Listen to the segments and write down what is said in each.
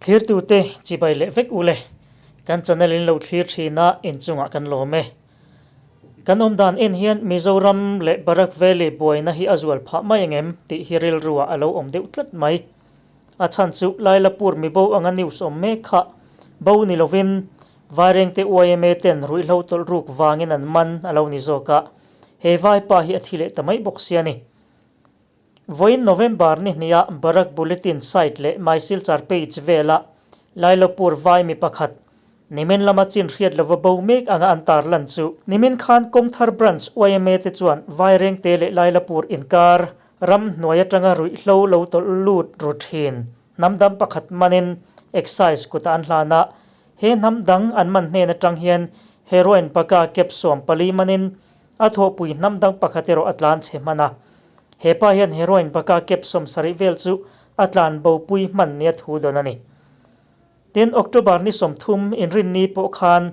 Thlirtute chibai leh vek ule, kan channel in lo thlir thin a inchungah kan lawm e. Kan awm dan en hian Mizoram leh Barak Valley buaina hi a zual phah mai ang em tih hi rilruah a lo awm deuh tlat mai. A chhan chu Lailapur mibo anga news awm mek kha bo ni lovin Vairengte yma ten ruihhlo tawlh ruk vangin an man a lo ni zawk a, he vaipa hi a thi leh ta mai bawk sia ni. Vawiin November ni hniha Barak Bulletin site leh My Silchar page vela Lailapur vai mi pakhat nimin lama chin hriat lova bo mek anga an tarlan chu nimin khan Kawngthar Branch yma te chuan Vairengte leh Lailapur inkar ram hnuai atanga ruihhlo lo tawlh lut ru thin hnam dang pakhat manin Excise kutah an hlan a, he hnam dang an man hnen atang hian heroin paka kep 14 manin A thawhpui hnam dang pakhat erawh a tlan chhe hman a. He pa hian heroin baka kep 70 vel chu a tlan bopui hman nia thu dawn a ni. Tin, October ni 30 inrinni pawh khan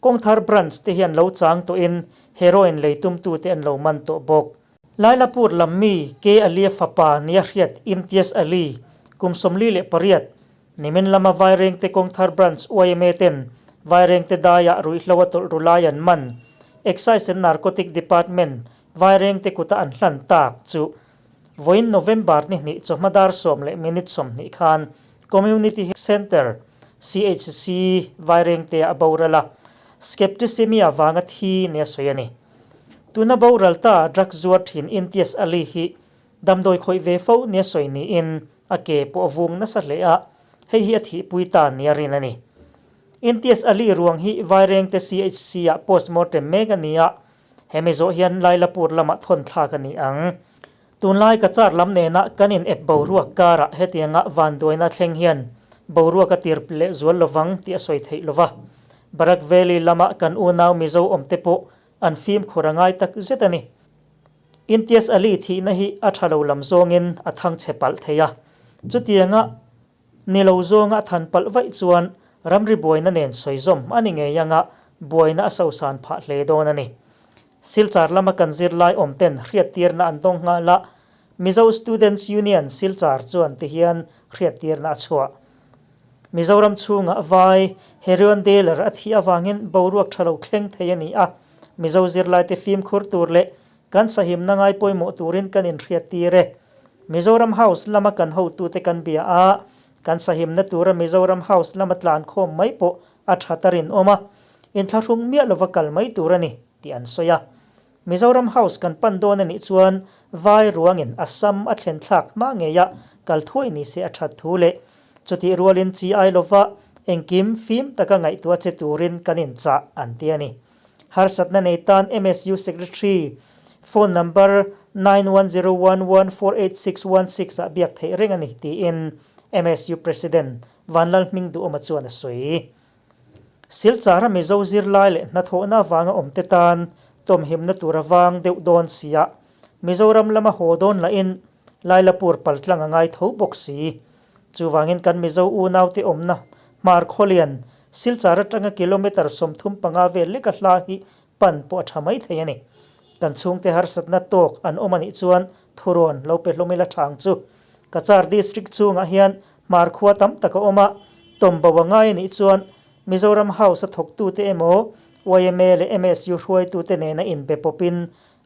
Kawngthar Branch te hian lo chang tawhin heroin lei tumtute an lo man tawh bawk. Lailapur lam mi K Alia fapa nia hriat Imtiaz Ali, kum 48, nimin lama Vairengte Kawngthar Branch yma ten Vairengte daiah ruihhlo a tawlh ru lai an man. Excise and Narcotic Department Vairengte kuta an hlan tak chu vawiin November ni hnih chawhma dar sawm leh minute 20 khan Community Centre, CHC, Vairengte-ah a boral a, Skeptisemia vanga thi nia sawi a ni. Tuna boral ta drugs zuar thin Imtiaz Ali hi Damdawi khawih ve fo nia sawi niin a ke pawh a vung nasa hle a, hei hi a thihpui ta nia rin a ni. Intias Ali ruang hi Vairengte CHC-ah postmortem mek a ni a, hemi zawh hian Lailapur lamah thawn thlak a ni ang. Tunlai ka char lam nena kan in ep boruak karah hetianga vanduaina thleng hian boruak a tir leh zual lovang tih a sawi theih lova. Barak Valley lama kan unau Mizo awmte pawh an fimkhur a ngai tak zet a ni. Intias Ali thihna hi a tha lo lam zawngin a thang chhe palh thei a, chutianga ni lo zawnga a than palh vaih chuan ramri buaina nen sawi zawm a ni ngei anga buaina a sosan phah hle dawn a ni. Silchar lama kan zirlai awmten hriattirna an dawng nghal a, Mizo Students Union Silchar chuan tihian hriattirna a chhuah. Mizoram chhungah vai heroin dealer a thih avangin boruak tha lo thleng thei a ni a, Mizo zirlaite fimkhur tur leh kan sahimna ngai pawimawh turin kan inhriattir e. Mizoram House lama kan hotute kan bia a, kan sahimna tura Mizoram House lama tlankhawm mai pawh a tha ta rinawm a, inthlahrung miah lova kal mai tur a ni, tih an sawi a. Mizoram House kan pan dawn a nih chuan vai ruangin Assam a thlen thlak hma ngeia kal thuai ni se a that thu leh chutih rualin chi ai lova engkim fim taka ngaihtuah che turin kan inchah an ti a ni. Harsatna nei tan MSU Secretary phone number 9101148616 ah biak theih reng a ni tiin MSU President Vanlalhmingduhawma chuan a sawi. Silchara Mizo zirlai leh hnathawhna avanga awmte tan tawmhimna tur a vang deuh dawn sia, Mizoram lama haw dawn lahin Lailapur paltlang a ngai tho bawk si. Chuvangin kan Mizo unaute awmna Hmar Khawlian, Silchar atanga kilometre 35 vel leka hla hi pan pawh a tha mai thei a ni. Kan chhungte harsatna tawk an awm a nih chuan thurawn lo pe hlawm ila tha ang chu. Cachar District chhungah hian Hmar khua tam tak a awm a, tawmbo a ngai a nih chuan Mizoram House a thawktute emaw yma leh MSU hruaitute nena inbe pawpin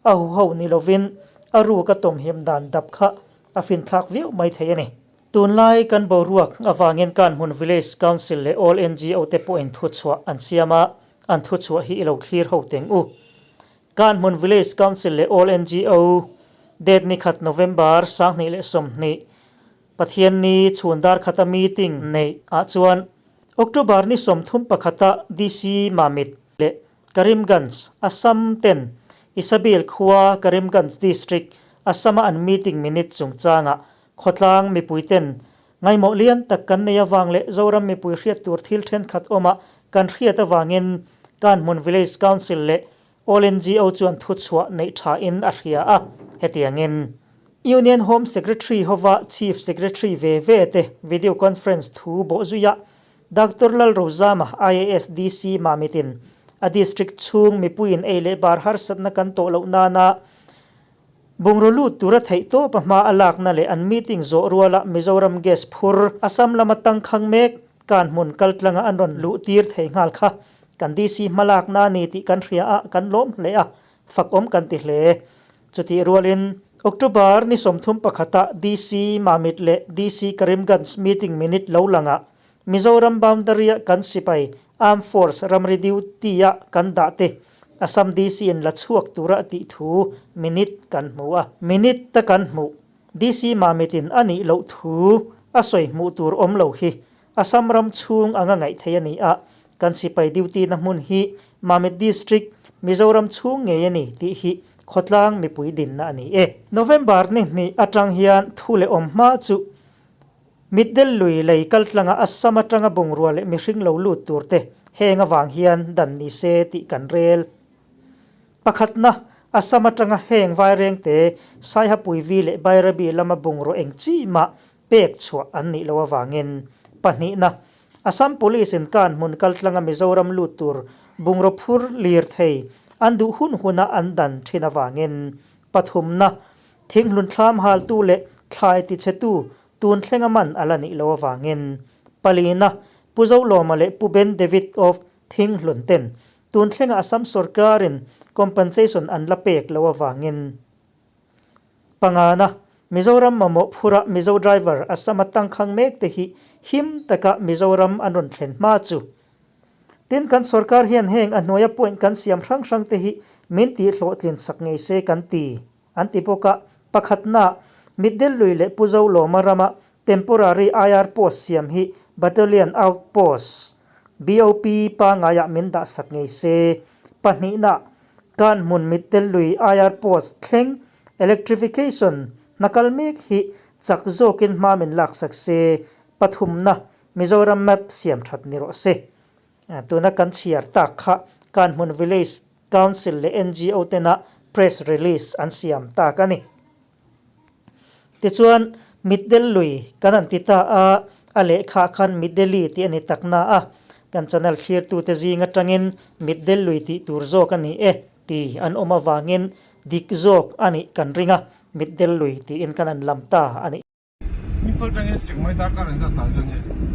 a huho ni lovin a ruk a tawmhim dan dap kha a finthlak viau mai thei a ni. Tunlai kan boruak avangin Kanhmun Village Council leh All NGO te pawhin thuchhuah an siam a, an thuchhuah hi i lo thlir ho teng u. Kanhmun Village Council leh All NGO date ni khat November 2020 Pathianni chhun dar khata meeting neih ah chuan October ni 31 a DC Mamit leh Karimganj, Assam ten Isabil khua Karimganj District, Assam a an meeting minute chungchangah khawtlang mipui ten ngaimawh lian tak kan nei avang leh Zoram mipui hriat tur thil thenkhat awmah kan hriat avangin Kanhmun Village Council leh All NGO chuan thuchhuah neih thain a hria a, hetiangin. Union Home Secretary hova Chief Secretary ve ve te video conference thu bawh zuia Doctor Lalrozama IAS DC Mamitin a district chhung mipuiin ei leh bar harsatna kan tawh loh nana bungraw lut tura theih tawp a hma a lakna leh an meeting zawh ruala Mizoram gas phur Assam lama tangkhang mek. Kanhmun kaltlanga an rawn luh tir thei nghal kha kan DC hmalakna a ni tih kan hria a, kan lawm hle a, fakawm kan ti hle. Chutih rualin October ni 30 pakhata DC Mamit leh DC Karimganj meeting minute lo langah Mizoram boundary-a kan sipai Armed Force ramri duty-a kan dah te Assam DC in la chhuak tura a tih thu minute kan hmu a. Minute ta kan hmuh DC Mamit in a nih loh thu a sawi hmuh tur awm lo hi Assam ram chhung anga ngaih theih a ni a, kan sipai duty na hmun hi Mamit District, Mizoram chhung ngei a ni tih hi khawtlang mipui dinna a ni e. November ni hnih atang hian thu leh awm hma chu Mitdel lui lei kaltlanga Assam atanga bungrua leh mihring lo lut tur te heng avang hian dan ni se tih kan rel. Pakhatna, Assam atanga heng vairengte Saihapuivi leh Bairabi lama bungraw eng chi mah pek chhuah an nih loh avangin. Pahnihna, Assam Police in kan hmun kaltlanga Mizoram lut tur bungraw phur lir thei an duh hun huna an dan thin avangin. Pathumna, Thinghlun thlam haltu leh thlai tichhetu tun thlenga man a la nih loh avangin. Palina, Pu Zolawma leh Pu Ben David of Thinghlun ten Tun thlengah Assam sorkarin compensation an la pek lo avangin pangana Mizoram mamawh phura Mizo driver Assam-a tangkhang mek te hi him taka Mizoram an rawn thlen hma chu. Tin, kan sorkar hian heng a hnuaia point kan siam hrang hrang te hi min tih hlawhtlin sak ngei se kan ti, an ti bawk a. Pakhatna, Mitdel lui leh Pu Zolawma rama Temporary IR post siam hi Battalion Out Post, BOP, pangaiah min dah sak ngei se. Pahnihna, Kan hmun mittel lui IR post thleng electrification hna kal mek hi chak zawkin hma min lak sak se. Pathumna, Mizoram map siam that ni rawh se. Tuna kan chhiar tak kha Kanhmun Village Council leh NGO tena press release an siam tak a ni. Tichuan, Mitdel lui kan han ti ta a, a lehkhaah khan Mitdeli tih a ni tak na a, kan channel thlirtute zing atangin Mitdel lui tih tur zawk a ni e ti an awm avangin dik zawk a nih kan ring a, Mitdel lui tiin kan han lam ta a nih. Imphal tangin Sikmai darkar an zat dan chu a ni.